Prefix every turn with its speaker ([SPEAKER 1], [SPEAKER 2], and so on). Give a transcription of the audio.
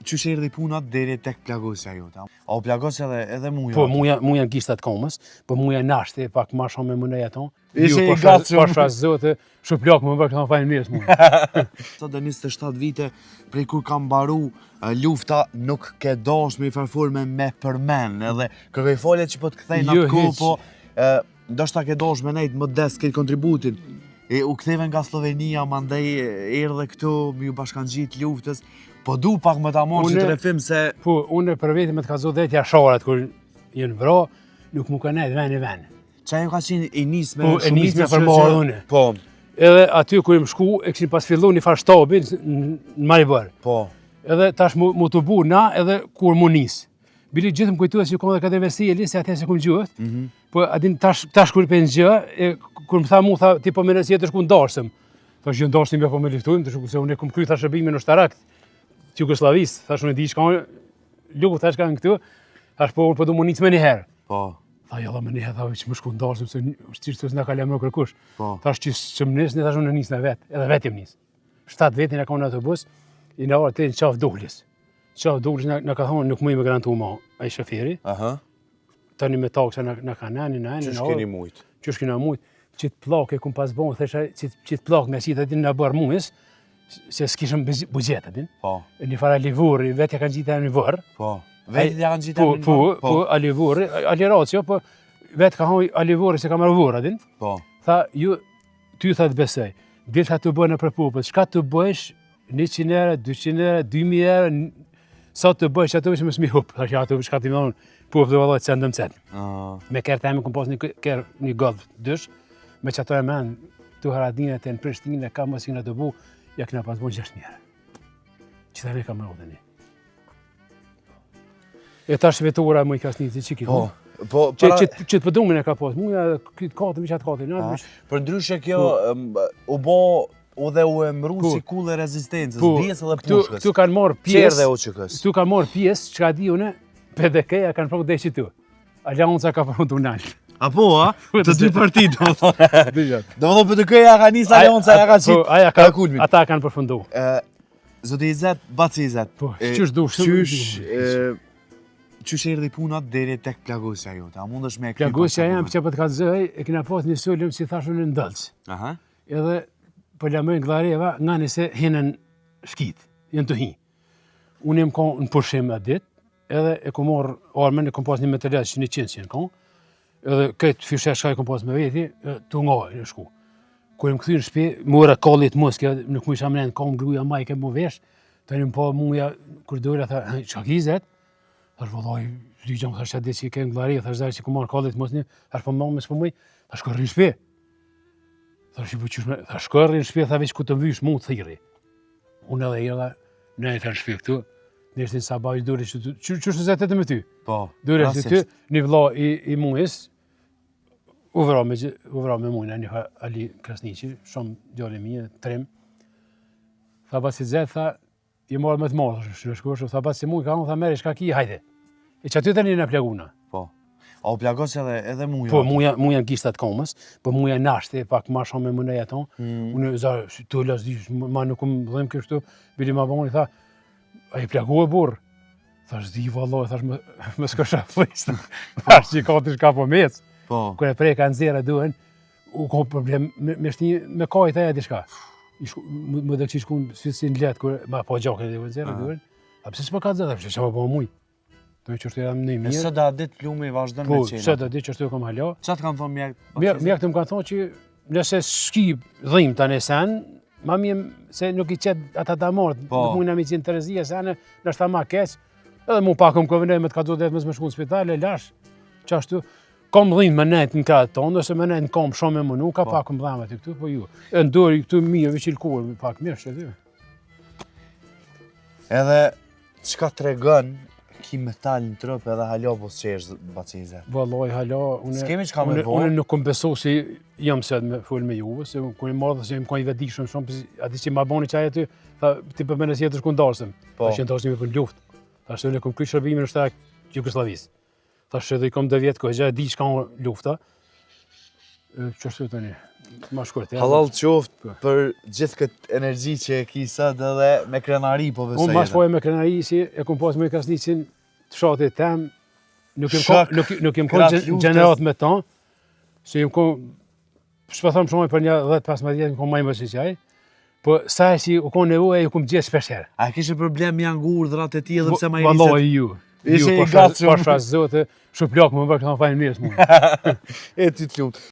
[SPEAKER 1] Qysh erdhi puna deri tek plagosja jote? A u plagos edhe edhe Muja?
[SPEAKER 2] Po, Muja, Muja në gishtat komës, po Muja nashti, pak ma shumë me mënej ato.
[SPEAKER 1] Ishe
[SPEAKER 2] Ju,
[SPEAKER 1] i gatshëm.
[SPEAKER 2] Po sha zotë, shuplak më bërë këta fajnë mirë Muja.
[SPEAKER 1] Sot e 27 vite prej kur ka mbaru e, lufta nuk ke dash me i farë forme me përmen edhe kërkoj falje që po të kthej në
[SPEAKER 2] Jo,
[SPEAKER 1] atë kohë
[SPEAKER 2] hiq.
[SPEAKER 1] po e, ndoshta ke dash me nejt modest këtë kontributin e u ktheve nga Slovenia mandej erdhe këtu mi u bashkangjit luftës po du pak më ta marrë që
[SPEAKER 2] Une-
[SPEAKER 1] të rrëfim se
[SPEAKER 2] Po, unë për veti me të ka zotë dhe t'jasharat kur jenë vra, nuk mu ka nejt ven i ven.
[SPEAKER 1] Që ajo ka qenë e nisme
[SPEAKER 2] Po, e nisme
[SPEAKER 1] shumicës
[SPEAKER 2] për
[SPEAKER 1] që-
[SPEAKER 2] marrë unë.
[SPEAKER 1] Po,
[SPEAKER 2] Edhe aty kur jemi shku, e kishin pas fillu një farë shtabi në në Maribor.
[SPEAKER 1] po.
[SPEAKER 2] Edhe tash mu, mu të bu na edhe kur mu nis. Bili gjithë më kujtohet se kom edhe Kadir Veseli, se atje se kum gjuhët.
[SPEAKER 1] Mm -hmm.
[SPEAKER 2] Po a din tash tash kur pe gjë, e kur më tha mu tha ti po më nesi të shku në Darsëm. Thash jo në Darsëm po më luftojmë, të shku se unë e kum kry thash shërbimin ushtarak të Jugosllavisë. Thash unë e di çka luftë thash kanë këtu. Thash po unë po du mu nis më një herë.
[SPEAKER 1] Po,
[SPEAKER 2] Tha jo, më një herë, tha që më shku në Darsëm se është që s'na ka lajmëruar kërkush.
[SPEAKER 1] po.
[SPEAKER 2] Thash që që më nis, ne thash unë nis në vet, edhe vetë jam nis. 7 vetin e ka në autobus, i në orë të në qafë Duhlis. Qafë Duhlis na, na ka thonë nuk muj me garantu ma ai shoferi,
[SPEAKER 1] Aha.
[SPEAKER 2] tani me taksa na, na ka nani, na
[SPEAKER 1] Qysh
[SPEAKER 2] në
[SPEAKER 1] keni mujt?
[SPEAKER 2] Qysh kena mujt, që të plakë e kum pas bon, thesha, që, që të plakë me qitë aty në bërë mujës, se s'kishëm buxh- buxhet aty.
[SPEAKER 1] Po,
[SPEAKER 2] E një fara livori, vetë ja kanë gjitë në vërë.
[SPEAKER 1] po. Vetë ja kanë gjitë
[SPEAKER 2] Po,
[SPEAKER 1] emrin
[SPEAKER 2] po,
[SPEAKER 1] në-
[SPEAKER 2] po, Ali Vorri, Ali Racio, po, vetë ka thonë Ali Vorri se ka marrë vorr, atin.
[SPEAKER 1] Po,
[SPEAKER 2] Tha, ju, ty tha të besoj, dil tha të bëj në përpupët, çka të bëjsh, 100 euro, 200 euro, 2000 euro, n- sa të bëjsh ato që mos mi hup, thash ja ato çka ti më thonë, po do vallai cent më cent.
[SPEAKER 1] ah,
[SPEAKER 2] Me kerr teme kom pas një kerr një golf dysh, me që ato e men, tu Haradinat e në Prishtinë, ka mos i kena të bu, ja kena pas bu 6000 euro. Që tani kam rrodhën. E tash vetura më i kasnici që ki.
[SPEAKER 1] po, po,
[SPEAKER 2] Që
[SPEAKER 1] para...
[SPEAKER 2] që që të pëdumin e ka pas, muja këtë katën, veç atë katën,
[SPEAKER 1] Ah,
[SPEAKER 2] na
[SPEAKER 1] Për ndryshe kjo em, u bo u dhe u emru
[SPEAKER 2] Po.
[SPEAKER 1] si kullë e rezistencës,
[SPEAKER 2] Po,
[SPEAKER 1] dijes edhe
[SPEAKER 2] këtu
[SPEAKER 1] pushkës.
[SPEAKER 2] këtu kanë marrë pjesë.
[SPEAKER 1] Qerdhe e UÇK-s.
[SPEAKER 2] Këtu kanë marrë pjesë, çka di unë, PDK-ja kanë përfundu deri këtu. Aleanca ka përfundu nalt.
[SPEAKER 1] A po, a? Të dy partitë, do më thonë.
[SPEAKER 2] Dëgjoj.
[SPEAKER 1] Do më thonë PDK-ja ka nisë Aleanca, ja ka
[SPEAKER 2] Po,
[SPEAKER 1] qitë.
[SPEAKER 2] aja ka,
[SPEAKER 1] ka kulmin.
[SPEAKER 2] ata kanë përfundu.
[SPEAKER 1] E, Zoti Izet, Baci Izet.
[SPEAKER 2] Po,
[SPEAKER 1] e,
[SPEAKER 2] qysh dush,
[SPEAKER 1] Qysh, e, qysh erdhi puna deri tek plagosja jote? A mundesh me e kry pak
[SPEAKER 2] Plagosja
[SPEAKER 1] këtë
[SPEAKER 2] jam
[SPEAKER 1] moment?
[SPEAKER 2] që po të kallzoj, e kena pas një sulm si thashun në Ndëlc.
[SPEAKER 1] Aha.
[SPEAKER 2] Edhe po lamojnë Gllareva nga nëse hinën shkit, janë të hi. Unë jam kon në pushim atë ditë, edhe e kom marr armën, e kom pas një metralez që 100 që janë kon, edhe këtë fishe shka e kom pas me veti, e, tu ngaj në shku. Kur jam kthy në shtëpi, mora kollit mos, kjo nuk më isha mren, kom gruaja majke mu vesh, tani më po muja kur dola tha, "Hë, çka ki Izet? Thash vëllai, s'di gjë, thash atë ditë që ke në Gllari, thash zari që ku marr kollit mos një, thash po më s'po muj, thash shko rri në shtëpi. Thash i po qysh me, thash shko rri në shtëpi, tha veç ku të mvysh mu thirri. Unë edhe erdha, ne e në shtëpi këtu, në sabah i duri që që që është zetë me ty.
[SPEAKER 1] Po.
[SPEAKER 2] Duri që ty,
[SPEAKER 1] rastisht.
[SPEAKER 2] një vëlla i i mujës, u vra me gjë- u vra me mujna, një fa- Ali Krasniqi, shumë djalë i mirë, trim. Tha basi zet, tha, i marrë me të marrë, thash, në shkush, tha basi muj, ka unë, tha merri, shka ki, hajde. E që aty tani në plaguna.
[SPEAKER 1] Po. A u plagos edhe edhe Muja?
[SPEAKER 2] Po, muja, muja në gishtat komës, po muja nashti, pak ma shumë me mënej ato.
[SPEAKER 1] Mm.
[SPEAKER 2] Unë, za, si tu las di, ma nuk më dhem kështu, bili ma boni, tha, a i plagu e burr? Thash, di valloj, thash, më, më s'kosha flisë. Thash, që ka të shka po mec.
[SPEAKER 1] Po.
[SPEAKER 2] Kur e preka nxjerrë duhen, u ka problem me, me shti, me kajt aja diçka. I shku, më, më dhe kështë shku si, si në letë, kur ma po gjakën e nxjerrë
[SPEAKER 1] Aha.
[SPEAKER 2] duhen. A pse s'po ka nxjerrë, pse çfarë po muj? Do të qështë jam në
[SPEAKER 1] E
[SPEAKER 2] mirë.
[SPEAKER 1] sot atë ditë plumi vazhdon
[SPEAKER 2] Po,
[SPEAKER 1] me qenë.
[SPEAKER 2] sot atë ditë që ashtu e kam hala.
[SPEAKER 1] Qa të kanë thonë mjek?
[SPEAKER 2] Mjek, mjek të më kanë thonë që nëse s'ki dhim tani sen, ma mirë se nuk i qet ata damart,
[SPEAKER 1] Po.
[SPEAKER 2] nuk mundna mi qenë terezia se anë ndoshta ma keq. Edhe mu pak më konvenoj me të ka duhet mos me shku në spital, e lash. Qashtu kam dhim me nejt në krahët tonë, ose me nejt në kom shumë me mënu, ka
[SPEAKER 1] Po.
[SPEAKER 2] pak më dhamë aty këtu, po ju. E në dorë këtu mirë, veç i lëkurë, pak mirë, shë ty.
[SPEAKER 1] Edhe çka tregon ki metal në trup edhe hala po s'qesh Baci Izet.
[SPEAKER 2] Vallaj, hala, unë
[SPEAKER 1] S'kemi çka me
[SPEAKER 2] unë,
[SPEAKER 1] bo.
[SPEAKER 2] unë nuk kom besu si jam sot me fol me juve, se unë kur i marrë se jam kon i vetëdijshëm shumë, pse aty që ma boni çaj aty, tha ti po mendon se je të shku në
[SPEAKER 1] Po.
[SPEAKER 2] Tash janë darsëm për në luftë. Tash unë kom kry shërbimin ushtarak të Jugosllavisë. Tash edhe i kom 2 vjet kohë, gjë e di çka unë lufta. Qështu tani, ma shkurt.
[SPEAKER 1] Halal qoftë
[SPEAKER 2] Po.
[SPEAKER 1] për gjithë këtë energji që e ki sot edhe me krenari po besoj.
[SPEAKER 2] Unë mas
[SPEAKER 1] edhe.
[SPEAKER 2] po e me krenari si e kom pas me Krasniqin të fshatit tem, nuk jem
[SPEAKER 1] Shok,
[SPEAKER 2] kon, nuk, nuk jem kon
[SPEAKER 1] krat luftës.
[SPEAKER 2] gjenerat me ta, se jem kon, s'po them shumë për një 10-15 vjet, jem kon më i mësi që ai, po sa e si u kon nevoja ju kom gjetë shpesh herë.
[SPEAKER 1] A kishe problem janë urdhrat e ti edhe pse ma i
[SPEAKER 2] Vallahi ju.
[SPEAKER 1] Ishe
[SPEAKER 2] Ju,
[SPEAKER 1] i
[SPEAKER 2] po
[SPEAKER 1] gatshëm.
[SPEAKER 2] Po shra zotë, shuplak më bërë këta fajnë mirë s'mu.
[SPEAKER 1] E ti të lumt.